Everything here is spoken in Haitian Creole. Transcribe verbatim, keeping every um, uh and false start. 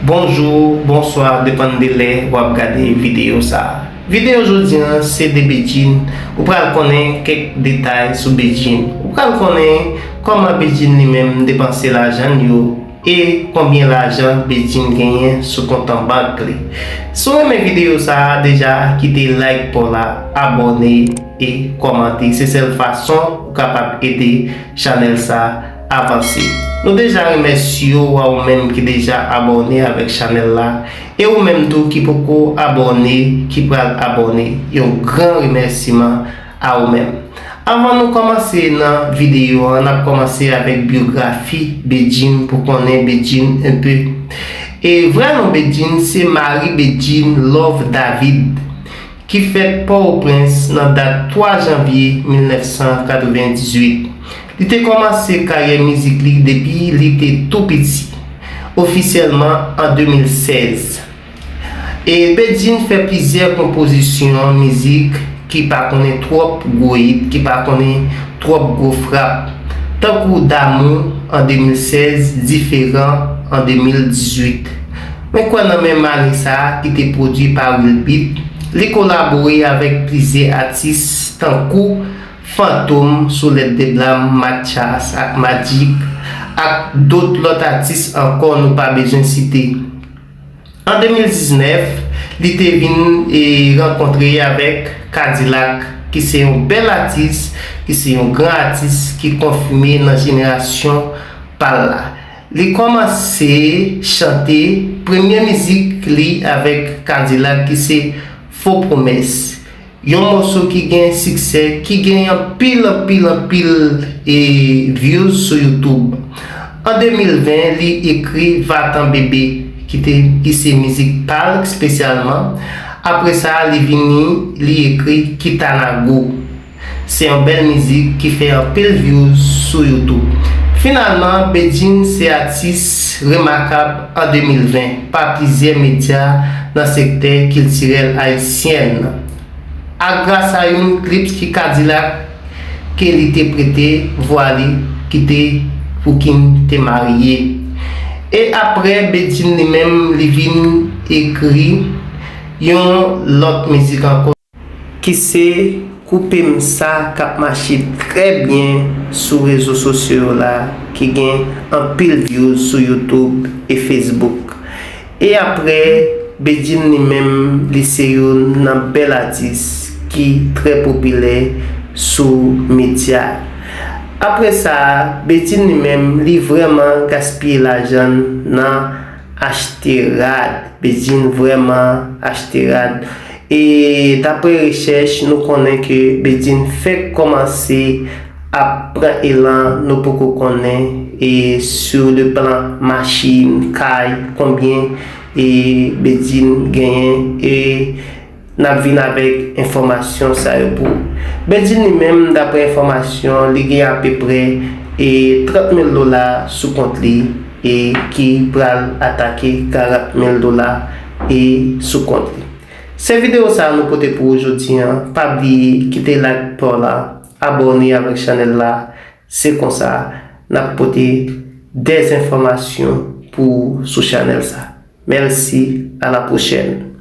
Bonjou, bonswa, depann de lè w ap gade videyo sa a. Videyo jodi a se de Bedjine. Ou pral konnen kèk detay sou Bedjine. Ou pral konnen kòman Bedjine li menm depanse lajan l yo e konbyen lajan Bedjine genyen sou kont an bank li. Si w renmen videyo sa a deja, kite like pa w la, abòne e kòmante. Se sèl fason ou kapab ede chanèl sa avanse. Nou deja remèsye w, a ou menm ki deja abòne avèk chanèl la, e ou menm tou ki poko abòne, ki pral abòne, yon gran remèsiman a ou menm. Anvan nou kòmanse nan videyo an, n ap kòmanse avèk byografi Bedjine pou konnen Bedjine un peu. E vrè non Bedjine se Marie Bedjine Love David, ki fèt Pòtoprens nan dat twa janvye mil nèf san katrevendizuit. Li te kòmanse karyè mizik li depi li te tou piti, ofisyèlman an de mil sèz. E Bedjine fè plizyè konpozisyon mizik ki pa konnen twòp gwo hit, ki pa konnen twòp gwo frap, tankou Damou an de mil sèz, Diferan an de mil dizuit. Men kwè nan menm ane sa a ki te pwodui pa Will Beat, li kolabore avèk plizyè atis tankou Fantom, Soulèt de Blam, Matchas ak Magic, ak dòt lòt atis ankò nou pa bezwen site. An de mil diznèf, li te vin e rankontre avèk K-Dilak, ki se yon bèl atis, ki se yon gran atis ki konfime nan jenerasyon pa l la. Li kòmanse chante premye mizik li avèk K-Dilak ki se Fo Pwomès. Yon moso ki gen siksè, ki gen anpil, anpil, anpil e views sou YouTube. An de mil ven, li ekri Vatan Bebe, ki te, ki se mizik pa l espesyalman. Apre sa, li vini, li ekri Kitanago. Se yon bèl mizik ki fè anpil views sou YouTube. Finalman, Bedjine se atis remakab an de mil ven pa plizyè medya nan sektè kiltirèl ayisyen an. A gras a youn clips ki K-Dilak ke li te prete vwa li ki te pou ki m te marye. E apre Bedjine li menm li vin ekri yon lòt mizik ankò ki se Koupe m sa k ap mache trè byen sou rezo sosyo yo la ki gen anpil views sou YouTube e Facebook. E apre, Bedjine li menm, li se youn nan bèl atis ki trè popilè sou medya. Apre sa, Bedjine li menm, li vrèman gaspiye lajan l nan achte rad. Bedjine vrèman achte rad. E dapre rechèch, nou konnen ke Bedjine fèk kòmanse ap pran elan, nou poko konnen e sur le plan machin, kay, konbyen e Bedjine genyen e n ap vin avèk enfòmasyon sa yo pou ou. Bedjine li menm, dapre enfòmasyon, li gen apeprè e trant mil dola sou kont li e ki pral atake karant mil dola e sou kont li. Se videyo sa a nou pote pou ou jodi a. Pa bliye kite like pa w la, abòne avèk chanèl la. Se konsa n ap pote dèz enfòmasyon pou ou sou chanèl sa. Mèsi, a la pwochèn.